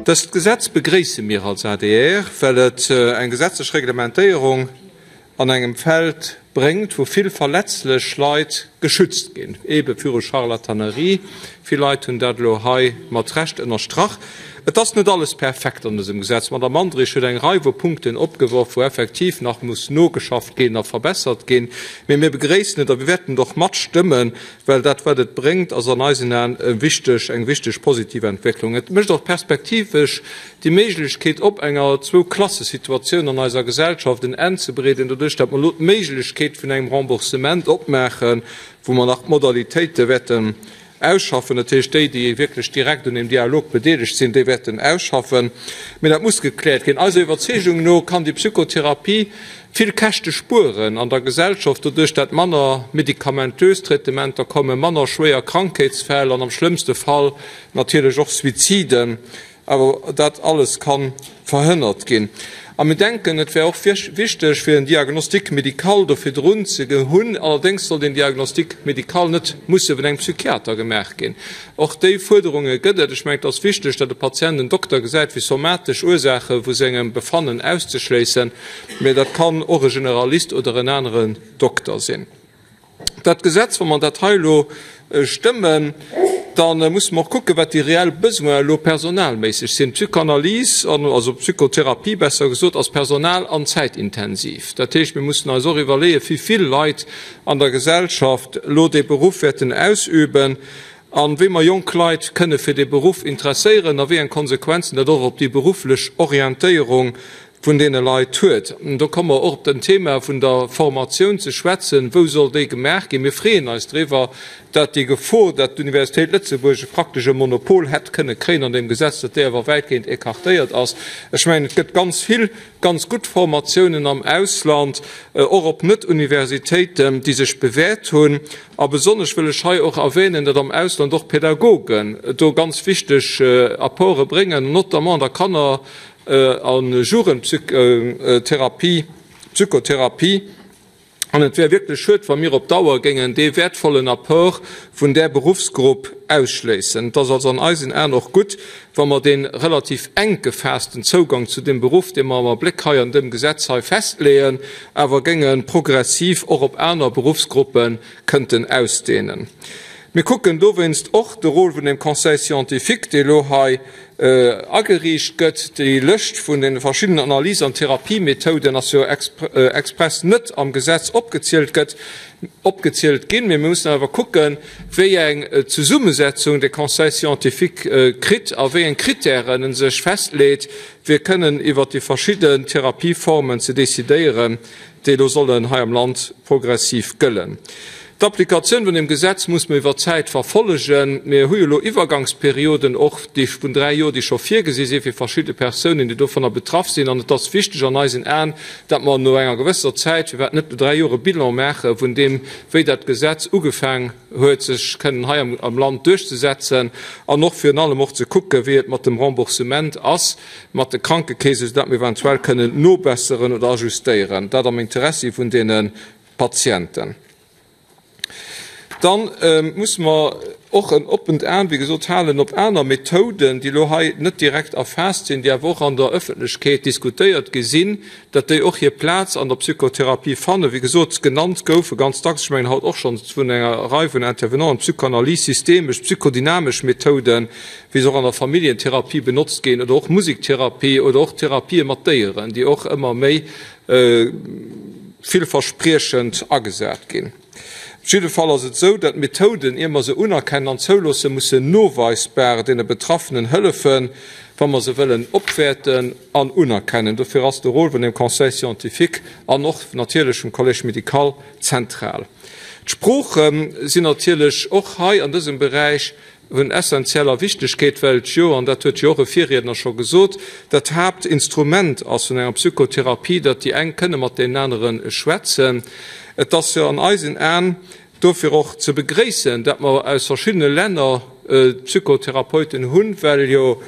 Dëst Gesetz begréisse mir als adr, well et eng gesetzlech Reglementéierung an engem Feld bréngt, wou vill verletzlech Leit geschützt ginn, eebe viru Charlatanerie. Vill Leit hunn dat elo hei mat Recht ënnerstrach. Et ass net alles perfekt an dësem Gesetz. D'Madame Andrich huet eng Rei vu Punkten opgeworf, wou effektiv nach muss nogeschafft ginn a verbessert ginn. Mee mir begréissen et a mir wäerten et och matstëmmen, well dat, wat et bréngt, ass an eisen Aen e wichteg, eng wichteg positiv Entwécklung. Et mécht och perspektivesch déi Méiglechkeet op, enger Zwou-Klasse-Situatioun an eiser Gesellschaft en Enn ze bereeden, doduerch datt mer elo d'Méiglechkeet vun engem Remboursement opmaachen, wou mer nach d'Modalitéite wäerten ausschaffen. Dat heescht, déi, déi wierklech direkt un deem Dialog bedeelegt sinn, déi wäerten ausschaffen. Mee dat muss gekläert ginn. Eiser Iwwerzeegung no kann déi Psychotherapie vill Käschte spueren an der Gesellschaft, doduerch dat manner medikamentös Traitementer kommen, manner schwéier Krankheetsfäll an am schlëmmste Fall natierlech och Suiziden. Awer dat alles ka verhënnert ginn. A mir denken, et wär och wichteg, fir en Diagnostic médical do virdrun ze hunn. Allerdéngs soll deen Diagnostic médical net musse vun engem Psychiater gemaach ginn. Och déi Fuerderunge gëtt et. Ech mengen, et ass wichteg, datt e Patient en Dokter gesäit, fir somatesch Ursaache vu sengem Befannen auszeschléissen. Mä dat kann och e Generalist oder en aneren Dokter sinn. Dat Gesetz, wa mer dat hei elo stëmmen, da musse mer och kucken, wat déi reell Besoinen elo personalméisseg sinn. D'Psychanalyse, also d'Psychotherapie besser gesot, ass personal an zäitintensiv. Dat heescht, mir mussen eis och iwwerleeën, wéi vill Leit an der Gesellschaft elo dee Beruff wäerten ausüben a wéi mer jonk Leit kënne fir dee Beruff interesséieren a wéi eng Konsequenzen dat och op déi berufflech Orientéierung vun deene Leit huet. Do komme mer och op den Thema vun der Formatioun ze schwätzen. Wou soll déi gemaach ginn? Mir freeën eis driwwer, dat déi Gefor, dat d'Universitéit Lëtzebuerg praktesch e Monopol hätt kënne kréien an deem Gesetz, dat déi awer wäitgehend écartéiert ass. Ech mengen, et gëtt ganz vill ganz gutt Formatiounen am Ausland, och op Net-Universitéiten, déi sech bewäert hunn. A besonnesch wëll ech hei och erwähnen, datt am Ausland och Pädagogen do ganz wichteg Apporte bréngen, notamment an der Kanner a Jugendpsychotherapie, Psychotherapie, an et wär wierklech schued, wa mir op Dauer géingen dee wäertvollen Apport vun där Beruffsgrupp ausschléissen. Et ass also an eisen Aen och gutt, wa mer dee relativ enk gefaassten Zougang zu deem Beruff, dee mer am Abléck hei an deem Gesetz hei festleeën, awer géinge progressiv och op aner Beruffsgruppe kënnten ausdehnen. Mir kucken dowéinst och de Rôle vun dem Conseil scientifique, dee elo hei ageriicht gëtt. Déi Lëscht vun de verschiddenen Analyse an Therapiemethoden ass jo express net am Gesetz opgezielt gëtt, opgezielt ginn. Mee mir mussen awer kucken, wéi eng Zesummesetzung de Conseil scientifique kritt a wéi eng Kritären en sech festleet, fir kënnen iwwert déi verschidden Therapieformen ze decidéieren, déi elo sollen hei am Land progressiv gëllen. D'Applikatioun vun dem Gesetz muss mer iwwer d'Zäit verfollegen. Mir hu jo elo Iwwergangsperioden och, déi vun 3 Joer, déi scho virgesi si fir verschidde Persounen, déi dovunner betraff sinn. An et ass wichteg an eisen Aen, datt mer no enger gewësser Zäit, firwat net no 3 Joer, e Bilan maache vun deem, wéi dat Gesetz ugefaang huet sech kënnen hei am Land duerchzesetzen an och virun allem och ze kucken, wéi et mat dem Remboursement ass. mat de Krankekeesen, soudatt mir eventuell kënnen nobesseren oder ajustéieren, dat am Interessi vun deene Patienten. Da musse mer och en oppent Aen, wéi gesot, halen op aner Methoden, déi elo hei net direkt erfaasst sinn, déi awer och an der Ëffentlechkeet diskutéiert gi sinn, datt déi och hir Plaz an der Psychotherapie fannen. Wéi gesot, genannt goufe ganz dacks, ech mengen haut och schonn vun enger Rei vun Intervenanten, d'Psychanalyse, systemesch, psychodynamesch Methoden, wéi se och an der Familljentherapie benotzt ginn, oder och Musiktherapie oder och Therapië mat Déieren, déi och ëmmer méi villverspriechend agesat ginn. Op jidde Fall ass et esou, datt d'Methoden, ier mer se unerkennen an zouloossen, mussen noweisbar deene Betraffenen hëllefen, wa mer se wëllen opwäerten an unerkennen. Dofir ass de Rôle vun dem Conseil scientifique an och natierlech vum Collège médical zentral. D'Sprooche sinn natierlech och hei an dësem Beräich vun essentieller Wichtegkeet, well et jo, an dat huet jo och e Virriedner scho gesot, dat Haaptinstrument ass vun enger Psychotherapie, datt déi eng kënne mat deenen anere schwätzen. Et ass jo an eisen Aen dofir och ze begréissen, datt mer aus verschiddene Länner Psychotherapeuten hunn, well jo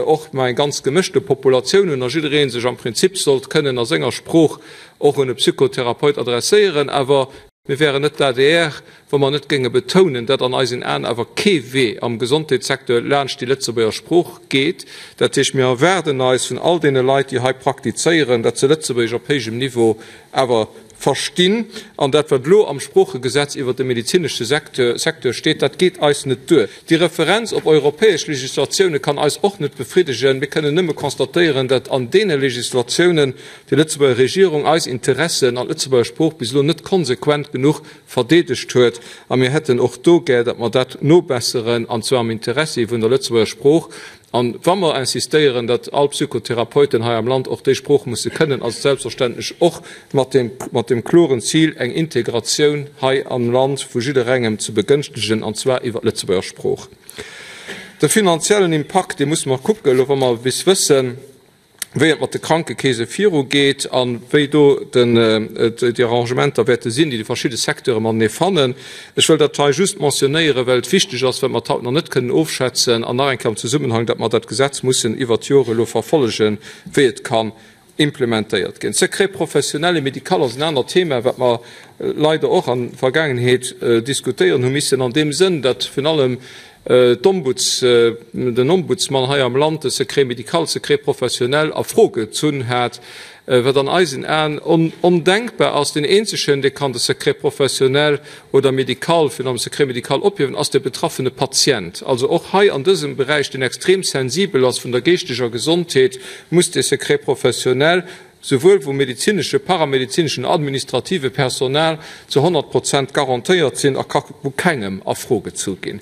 och mer eng ganz gemëschte Populatioun hunn a jidderee sech am Prinzip sollt kënnen a senger Sprooch och un e Psychotherapeut adresséieren. Awer. Mir wäeren net d'ADR, wa mer net géinge betounen, datt an eisen Aen awer kee Wee am Gesondheetssecteur laanscht déi Lëtzebuerger Sprooch geet. Dat heescht, mir erwaarden eis vun all deene Leit, déi hei praktizéieren, datt se Lëtzebuergesch op héijem Niveau awer verstinn. An dat, wat elo am Sproochegesetz iwwert de medezinesche Secteur steet, dat geet eis net duer. Déi Referenz op europäesch Legislatioune kann eis och net befriddegen. Mir kënnen nëmme constatéieren, datt an deene Legislatiounen déi Lëtzebuerger Regierung eis Interessen an d'Lëtzebuerger Sprooch bis elo net konsequent genuch verdeedegt huet. A mir hätten och do gär, datt mer dat nobesseren, an zwar am Interessi vun der Lëtzebuerger Sprooch. A wa mer insistéieren, datt all Psychotherapeuten hei am Land och déi Sprooch musse kënnen, ass et selbstverständlech och mat deem, mat dem kloren Zil, eng Integratioun hei am Land vu jidderengem ze begënschtegen, an zwar iwwer d'Lëtzebuerger Sprooch. De finanziellen Impakt, dee musse mer kucken, elo wa mer bis wëssen, wéi et mat de Krankekeese virugeet a wéi do déi Arrangementer wäerte sinn, déi déi verschidde Secteure matenee fannen. Ech wëll dat hei just mentionnéieren, well et wichteg ass, well mer et haut nach net kënnen ofschätzen an nach eng Kéier am Zesummenhang, datt mer dat Gesetz mussen iwwert d'Jore elo verfollegen, wéi et kann implementéiert ginn. Secret professionnel et médical ass en anert Thema, wat mer leider och an der Vergaangenheet diskutéieren hu missen, an deem Sënn, datt virun allem d'Ombuds, den Ombudsmann hei am Land de Secret médical, Secret professionnel a Fro gezunn hat, wat an eisen Aen ondenkbar ass. Deen eenzegen, dee kann de Secret professionnel oder médical, virun allem Secret médical ophiewen, ass de betraffene Patient. Also och hei an dësem Beräich, deen extrem sensibel ass vun der geeschteger Gesondheet, muss de Secret professionnel souwuel vum medezinesche, paramedezineschen, administrative Personal zu 100 Prozent garantéiert sinn a ka vu kengem a Fro gezu ginn.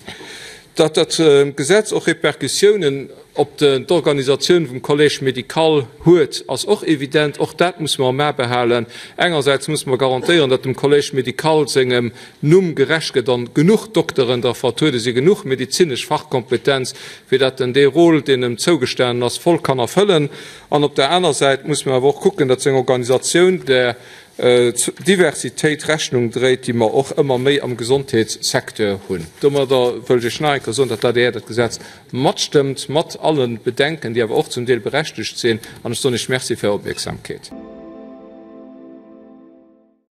Datt dat Gesetz och Répercussiounen op d'Organisatioun vum Collège médical huet, ass och evident. Och dat musse mer am A behalen. Engersäits musse mer garantéieren, datt dem Collège médical sengem Numm gerecht gëtt an genuch Dokteren dra vertruede sinn, genuch medezinesch Fachkompetenz, fir datt en dee Rôle, deen em zougestanen ass, voll kann erfëllen. An op der aner Säit muss mer awer och kucken, datt seng Organisatioun der Diversitéit Rechnung dréit, déi mer och ëmmer méi am Gesondheetssecteur hunn. Domadder wëll ech Iech nach eng Kéier soen, datt d'ADR dat Gesetz matstëmmt, mat alle Bedenken, déi awer och zum Deel berechtegt sinn. An ech soen Iech Merci fir Är Opmierksamkeet.